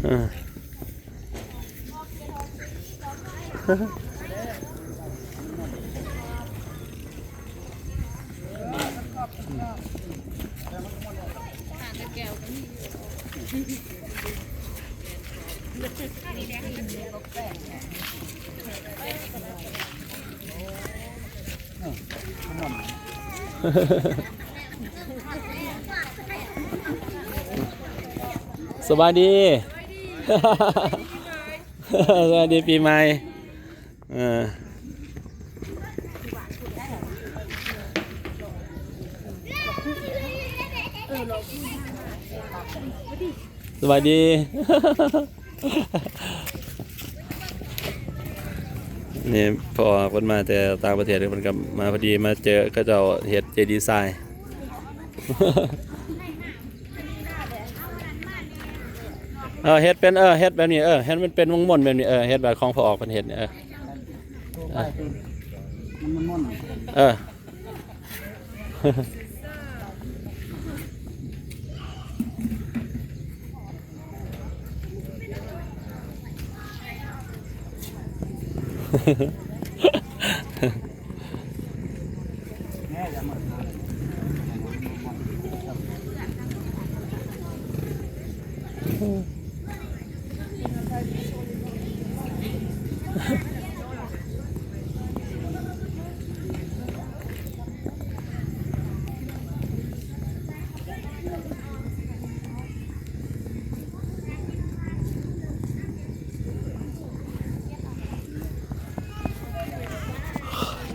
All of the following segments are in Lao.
ເອີ ສະບາຍດີ ສະບາຍດີປີໃໝ່. ເອີ ສະບາຍດີ. ນີ້ພໍ່ອອກເພິ່ນມາແຕ່ຕ່າງປະເທດ ເພິ່ນກໍມາພໍດີ ມາເຈີເຂົາເຈົ້າເຮັດເຈດີຊາຍ. ເອີ ເຮັດເປັນ ເອີ ເຮັດແບບນີ້ ເອີ ເຮັດມັນເປັນວົງມົນແບບນີ້ ເອີ ເຮັດແບບຂອງພໍ່ອອກເພິ່ນເຮັດນີ້ ເອີ ມັນມົນໆ ເອີ.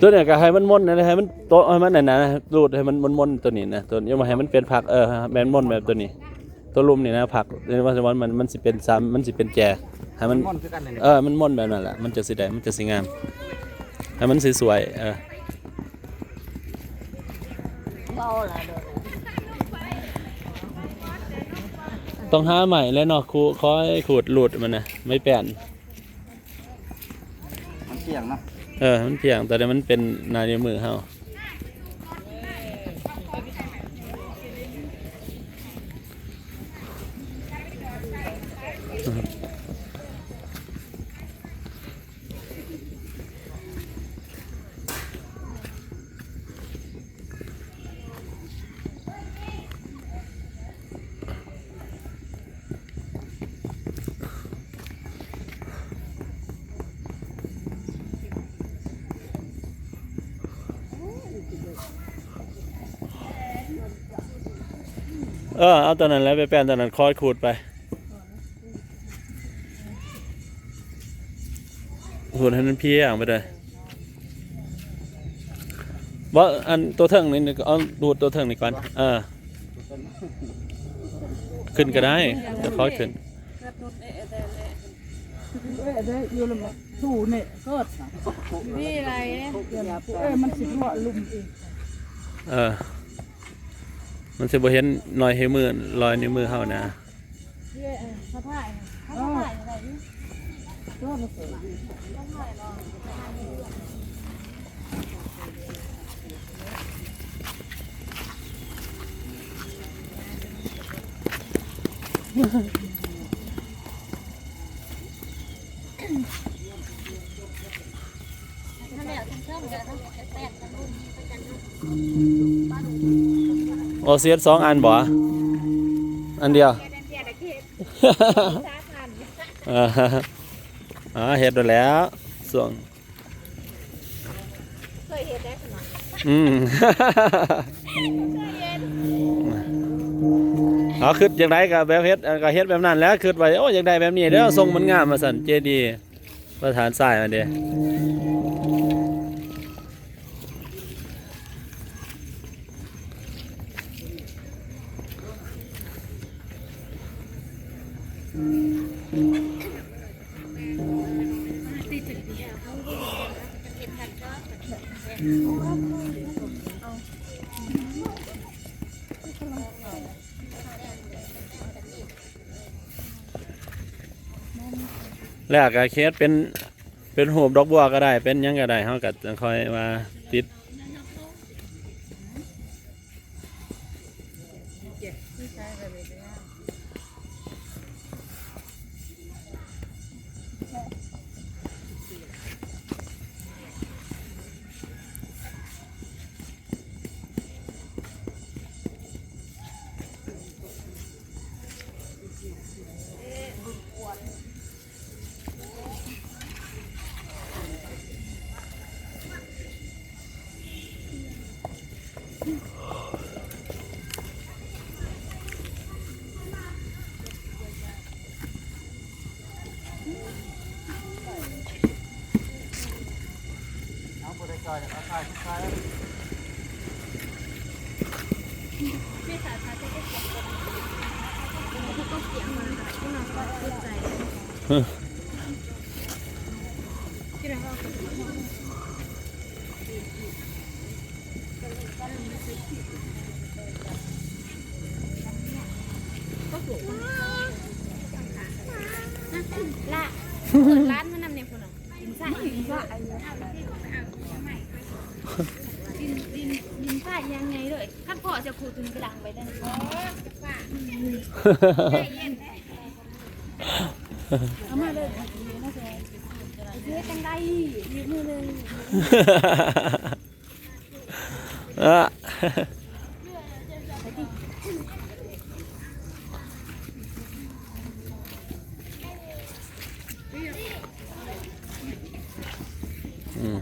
ຕົວນີ້ກໍໃຫ້ມັນມົນນະ ໃຫ້ມັນໂຕະ ໃຫ້ມັນອັນນັ້ນນະ ຮູດໃຫ້ມັນມົນໆ ຕົວນີ້ນະ ຕົວນີ້ ຢ່າວ່າໃຫ້ມັນເປັນຜັກ ເອີ ແມ່ນມົນແບບຕົວນີ້ ຕົວລຸ່ມນີ້ນະ ຜັກ ເຫັນບໍ່ ມັນ ມັນ ມັນຊິເປັນຊ້ຳ ມັນຊິເປັນແຈ ໃຫ້ມັນ ມັນມ່ອນຄືກັນນີ້ ເອີ ມັນມ່ອນແບບນັ້ນແຫຼະ ມັນຈະຊິໄດ້ ມັນຈະຊິງາມ ໃຫ້ມັນສວຍໆ ເອີ. ຕ້ອງຫາໄມ້ແຫຼະເນາະ ຄູ ຄອຍຂູດຮູດມັນນະ ໄມ້ແປ້ນ. ມັນພຽງເນາະ ເອີ ມັນພຽງ ແຕ່ວ່າມັນເປັນໜ້ານິ້ວມືເຮົາ. ເອີ ເອົາຕົວນັ້ນແຫຼະ ໄປແປ້ນຕົວນັ້ນ ຄອຍຂູດໄປ ຂູດໃຫ້ມັນພຽງໄປເດີ. ບໍ່ ອັນຕົວເທິງນີ້ ເອົາ ຮູດຕົວເທິງນີ້ກ່ອນ ເອີ ຂຶ້ນກໍໄດ້ ຈະຄ່ອຍຂຶ້ນ. ເອີ ໄດ້ຢູ່ລະ ມາຖູນີ້ ເກີດ ນີ້ໄດ ເອີ ມັນຊິຮົ່ວລຸ່ມອີກ ເອີ ມັນຊິບໍ່ເຫັນລອຍນິ້ວມື ລອຍນິ້ວມືເຮົານະ. ໂອ ຊິເຮັດສອງອັນບໍ່? ອັນດຽວ ເອີ ເຮັດໂດນແລ້ວ ຊ່ວງ ເຄີຍເຮັດໄດ້ ອືມ ເຮົາຄິດຈັ່ງໃດກໍແບບເຮັດ ກໍເຮັດແບບນັ້ນແຫຼະ ຄິດວ່າ ໂອ້ ຢາກໄດ້ແບບນີ້ເດີ ຊົງມັນງາມວ່າຊັ້ນ ເຈດີ ປະທານຊາຍມັນເດ້. ແລ້ວກໍເຮັດເປັນ ເປັນຮູບດອກບົວກໍໄດ້ ເປັນຫຍັງກໍໄດ້ ເຮົາກໍຈັ່ງຄ່ອຍມາຕິດ. ເຈັບ ຄືໃຊ້ແບບນີ້ກໍງາມ. ລະ ເປີດຮ້ານມານຳແດ່ພຸ້ນນະ ດິນຊາຍ ດິນຊາຍ ດິນ ດິນ ດິນຊາຍຢ່າງໃຫຍ່ເລີຍ. ຄັນພໍ້ຈະຂູດ ຕຶງກະດັງໄປເລີຍ. ເອົາມາເລີຍ ເຮັດຈັ່ງໃດ ອີກມື້ໜຶ່ງ. ເອີ ອືມ.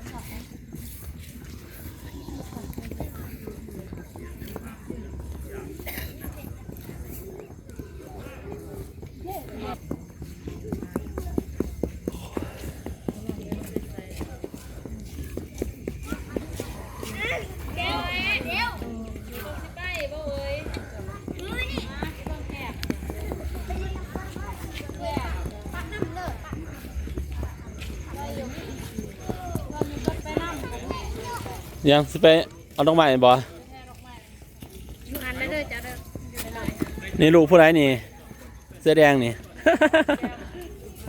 ຍັງຊິໄປເອົາດອກໄມ້ບໍ່? ຢູ່ຫັ້ນເດີເຈົ້າເດີ. ນີ້ລູກຜູ້ໃດນີ້ ເສື້ອແດງນີ້?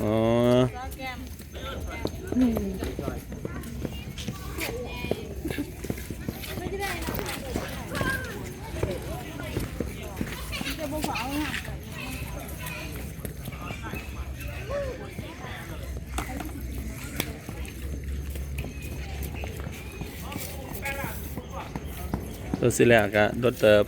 ອໍ ໂຕຊິແລ້ວກະດົນເຕີບ.